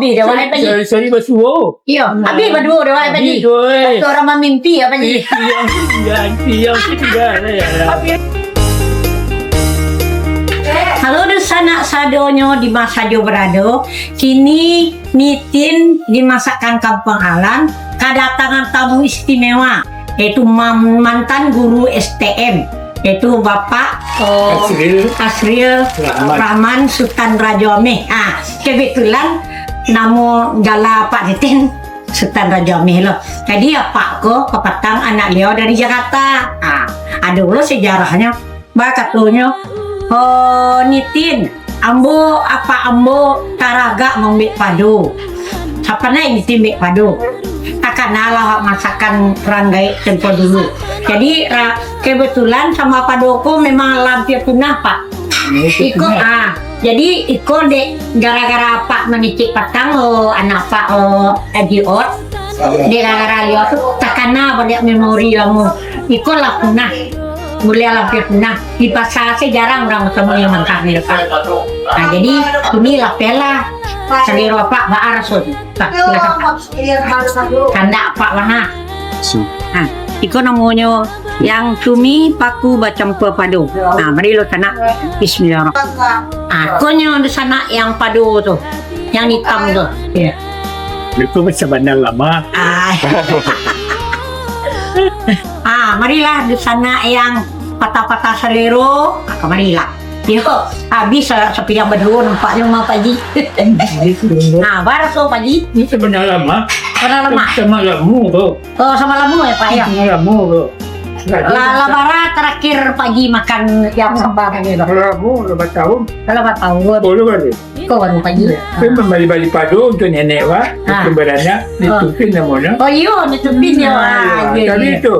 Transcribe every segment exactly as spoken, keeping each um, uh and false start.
Eh, dah, Pak Haji. Sorry, sorry, basuo. Iyo, habis baduo dah, Pak Haji. Habis duo, eh. Satu orang mamimpi, Pak Haji. Eh, iyo, iyo, iyo, iyo, iyo. Halo, dunsanak sadonyo di ma sajo barado. Kini Nitin di Masakan Kampuang Alan kadatangan tamu istimewa, yaitu mam-, mantan guru S T M, yaitu Bapak, oh, Asril. Asril Rahman. Rahman Sutan Rajo Ameh. Ah, kebetulan namo gala Pak Nitin Sutan Rajo Ameh lo. Jadi, apak ko kapatang anak liau dari Jakarta. Ah, ado lo sejarahnyo. Bakatonyo, "Oh, Nitin, ambo, apak ambo taragak mambek pado. Sapanai Nitin bek pado. Takanalah masakan urang gaek tempo dulu." Jadi, ra-, kebetulan samo pado ko memang lampia punah, Pak. Iko, ah, jadi iko dek gara-gara apak mangecek patang, oh, anak apak, oh, Haji Ot. Dek gara-gara liau tu takana baliak memori lamo. Iko lah punah. Buliah lah hampir punah. Di pasa se jarang urang batamu nan mantah ni, Pak. Nah, jadi, kini lah pela. Salero apak baa raso tu? Pak, silakan, Pak. Kandak apak bana. Su. Ha, iko namonyo yang cumi paku bacampua pado. Nah, mari lo sanak. Bismillahirrahmanirrahim. Ah, konyo tu sanak yang pado tu. Yang itam tu. Iyo. Itu mah sabana lama. Ah. Ah, marilah di sanak yang patah-patah salero. Ah, kamarilah. Iyo, habis sa-, sapiliang baduo nampaknyo mah, Pak Ji. Nah, baraso, Pak Ji? Ini sabana lama. Sabana lama? Sama lamu tu. Oh, sama lamu ya, Pak, ya? Sama lamu tu. Lah, lah bara terakhir Pak Ji makan yang samba tadi tu? Lamu, lama tahun. Lama tahun. Boleh kali. Kau baru Pak Ji. Tapi mambali-bali pado untuak nenek, wak. Ah. Untuak baranak, oh. Ditupin namonyo. Oh, iyo, ditupin yo. Ah, ah, iyo, tadi iyo. Tu,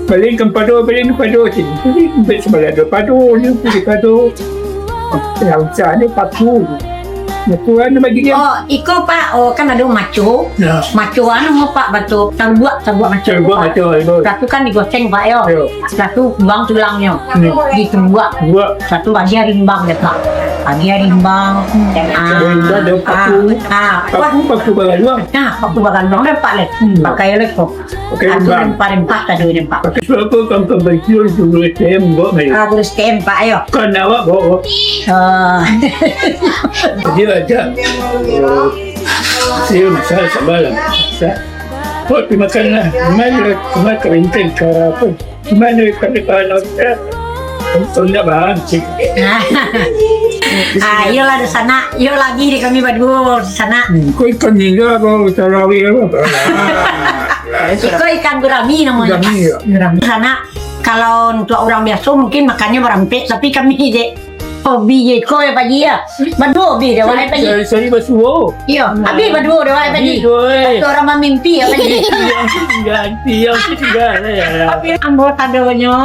balikan pado, balikan pado sini. Jadi, sampai sabalah dua pado, ni pun pado. Yang usah ni paku. Paku anu bagi dia. Oh, iko, Pak. Oh, kan ado maco. Ya. Maco anu, Pak, batu. Tarubuak, tarubuak maco, tarubuak Pak. Maco, itu. Satu kan digoseng, Pak, yo. Yo. Satu buang tulangnyo. Hmm. Ditubuak. Buak. Satu bagian rimbang dek, Pak. Bagian rimbang. Ah, rimbang dek paku. Ah, ah, paku, paku bagaluang. Nah, paku bagaluang dek, Pak, leh. Hmm. Pakai leh, kok. Pakai rimbang. Rempah-rempah tadi rimbang. Pakai suatu kan pembagian dulu S T M, buat, Pak. Ah, terus S T M, Pak, ayo. Kan awak bawa. Ah. Dia aja. Saya masalah sabar lah. Saya, kok dimakan lah. Cuma dia, cuma kerinting cara apa. Cuma dia kena kalau kita. Untuk nak bahan sih. Ah, iyolah di sana. Iyo lagi di kami baduo di sana. Hmm, kok ikan nila apa tarawih apa? Iko ikan gurami namonyo. Gurami, ya. Gurami. Di sana, kalau untuk urang biaso mungkin makannyo barampek, tapi kami je hobi je iko ya, Pak Ji, ya. Baduo hobi dek awak, Pak Ji. Sorry, sorry, basuo. Iyo, habis baduo dek awak, Pak Ji. Habis, oi. Satu orang mamimpi ya, Pak Ji. Iyo, iyo, iyo, iyo, iyo. Tapi ambo sadonyo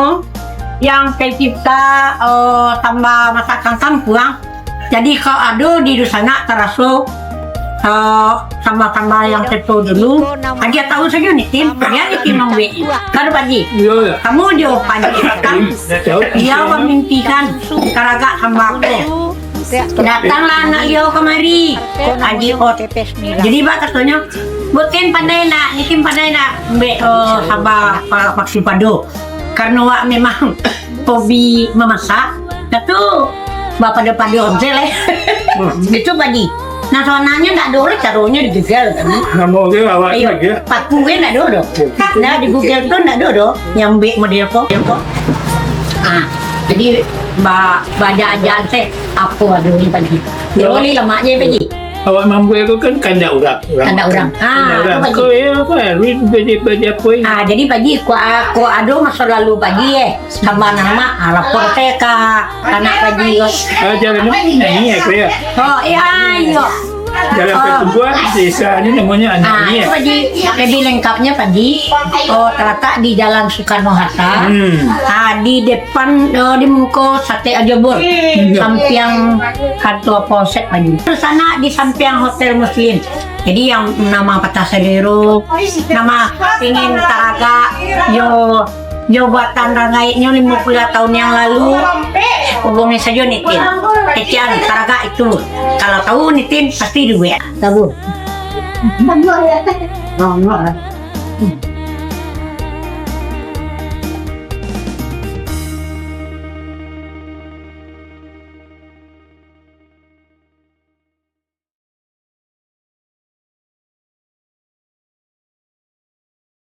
yang pencipta, eh, samba masakan kampuang. Jadi, kalau ado di dunsanak taraso, eh, samba-samba yang tempo dulu, agiah tahu sajo Nitin, yo Nitin mambuek. Kan, Pak Ji? Iyo, iyo. Kamu jo Pak Ji, kan? Iyo, mamimpikan taragak samba ko. Datanglah anak liau kamari, Haji Ot. Jadi, baa katonyo, "Butin pandai nak, Nitin pandai nak, ambiak, eh, samba, eh, paku pado." Karano awak memang hobi mamasak, dah tu bapado-pado onsel, eh. Itu, Pak Ji. Nah, soalnyo ndak ado lah caronyo di Google. Namo dia awak lagi. Paku kan ndak ado doh. Nah, di Google tu ndak ado doh. Yang ambiak model ko, ko. Ah, jadi ba-, baja-aja onsel. Apo ado ni, Pak Ji? Loli lamak je, Pak Ji. Awak mambuek tu kan kandak urang. Kandak urang. Ah, kandak urang. Apa, Ji? Kau, ya, apa? Duit beli, beli apa ini? Ah, jadi, Pak Ji, ko, ko ado maso lalu, Pak Ji, eh. Samba nan lamak, ah, lapor se ka anak Pak Ji, yo. Ah, jalan ni, ini ya, ko, ya? Oh, iyo, iyo. Jalan Ketumbuhan, desa ni namonyo Anak Nia. Ah, Pak Ji, lebih lengkapnyo, Pak Ji, oh, terletak di Jalan Soekarno Hatta. Hmm. Ah, di depan, eh, di muko Sate Ajobor, hmm, sampiang kantua polsek, Pak Ji. Terus anak di sampiang Hotel Muslim. Jadi, yang nama patah salero, nama pingin taragak, yo, yo buatan urang gaeknyo limo puluah tahun yang lalu, hubungi sajo Nitin. Kecekan taragak itu. Kalau tahu Nitin, pasti duit. Tahu. Bangga ya. Bangga ya.